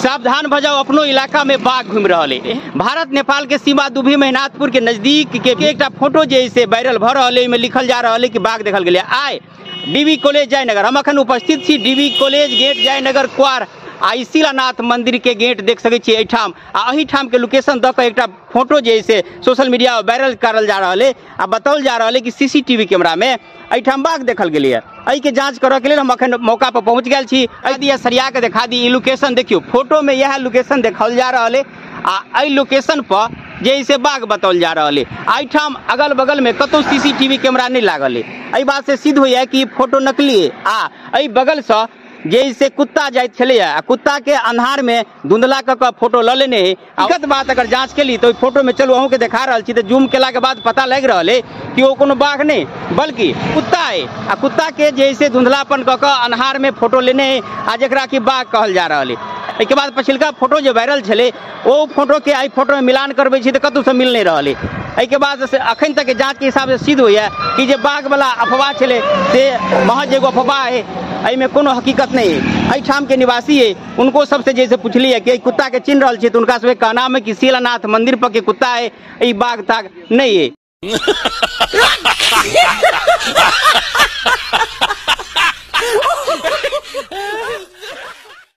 सावधान भ जाओ, अपनो इलाका में बाघ घूम रहल है। भारत नेपाल के सीमा दुभी महिनाथपुर के नजदीक के एकटा फोटो जे से वायरल भ रहल है, में लिखल जा रहल है कि बाघ देखल गेलै। आइ डीवी कॉलेज जयनगर, हम अखन उपस्थित छी डीवी कॉलेज गेट जयनगर क्वार आ शिलानाथ मंदिर के गेट देख सकै छी एहिठाम। आ एहिठाम के लोकेशन दऽ कऽ एकटा फोटो जे से सोशल मीडिया वायरल करल जा रहल है आ बताओल जा रहल है कि सीसीटीवी कैमरा में एहिठाम बाघ देखल गेलै। एहि के जांच करऽ के लेल हम अखन मौका पर पहुंच गेल छी। एहि सरिया के देखा दी, ई लोकेशन देखियौ, फोटो में इएह लोकेशन देखाओल जा रहल है आ एहि लोकेशन पर जे से बाघ बताओल जा रहल है। एहिठाम अगल बगल में कतौ सीसीटीवी कैमरा नहीं लागल है। एहि बात से सिद्ध होइए कि फोटो नकली है। आ एहि बगल से जे से कुत्ता जाइत छलैए आ कुत्ता के अन्हार में धुंधला कऽ कऽ फोटो लऽ लेने है। हकीकत बात अगर जांच केली तो फोटो में चलू अहूँ के देखा रहल छी, तऽ जूम केला के बाद पता लागि रहल है कि ओ कोनो बाघ नहीं बल्कि कुत्ता है। आ कुत्ता के जे से धुंधलापन कऽ कऽ अन्हार में फोटो लेने है आ जकरा कि बाघ कहल जा रहल है। एहिके बाद पछिलका फोटो जे वायरल छलै ओ फोटो के एहि फोटो में मिलान करबै छी तऽ कतहुसँ मिल नहीं रहल है। एहिके बाद से अखन तक के जांच के हिसाब से सिद्ध होइए कि जे बाघ वाला अफवाह छलै से महज एगो अफवाह है, एहिमे कोनो हकीकत नहीं है। एहिठाम के निवासी है उनको सबसे जैसे पुछली है कि कुत्ता के चिन्ह रहल छी तऽ उनका सबके कहना है कि शिलानाथ मंदिर पर के कुत्ता है, ई बाघ ताग नहीं है।